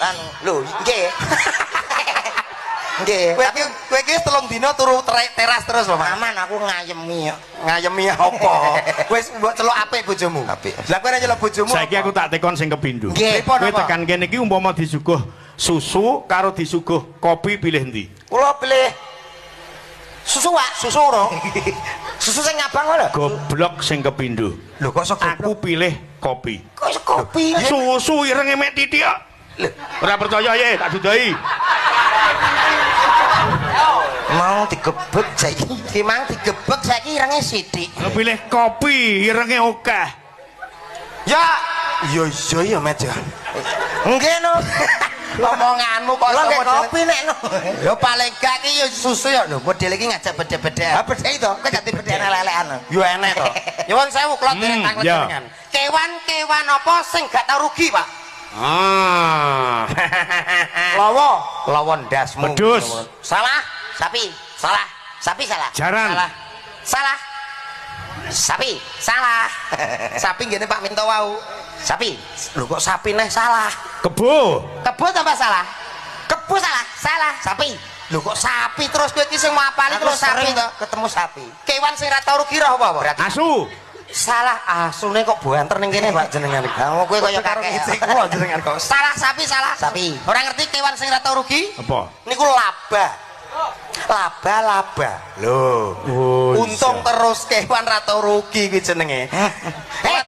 Anu, lho, nggih. Nggih, Kowe iki kowe iki 3 dina turu teras terus lho, Mas. Aman aku ngayemi kok. Ngayemi apa? Wis mbok celuk apik bojomu. Apik. Lah kowe nek nyeluk bojomu. Saiki aku tak tekon sing kepindho. Nggih. Pripun Kowe apa? tekan kene iki umpama disuguh susu karo disuguh kopi pilih ndi? Kula pilih susu, Pak. Susu ora? Susu sing ngabang lho. Goblok sing kepindho. Lho kok sok goblok? Aku pilih kopi. Kok iso kopi? Susu irenge mek titik kok. Ora percaya ye, tak dudahi. Mau digebek saiki. Ki mang digebek saiki irenge sithik. Lo pilih kopi irenge akeh. Ya, iya iya iya Met ya. Nggih no. Omonganmu kok Kula nggih model- kopi nek no. Ya paling gak ki ya susu ya lho, model iki ngajak bedhe-bedhe. Ah bedhe to, kowe gak dibedhe elek-elekan. Yo enek to. Nyuwun sewu kula derek tanglet ya. jenengan. Kewan-kewan apa sing gak tau rugi, Pak? Ah. Lawa. Lawa ndasmu. Wedhus. Salah. Sapi. Salah. Sapi salah. Jaran. Salah. Salah. Sapi. Salah. Sapi nggene Pak Minto wau. Sapi. Lho kok sapi neh salah? Kebo. Kebo tambah salah. Kebo salah. Salah. Sapi. Lho kok sapi terus kowe iki sing ngapali Aku terus sapi sering to? ketemu sapi. Kewan sing ra tau rugi roh apa, Pak? Berarti Asu. Salah asune kok buanter ning kene Pak jenengan iki. Lah kowe kaya Karo kakek. ngicik kula jenengan kok. Salah sapi salah. Sapi. Ora ngerti kewan sing ra tau rugi? Apa? Niku laba. Laba-laba. Lho. Oh, Untung iya. terus kewan ra tau rugi kuwi jenenge. Eh,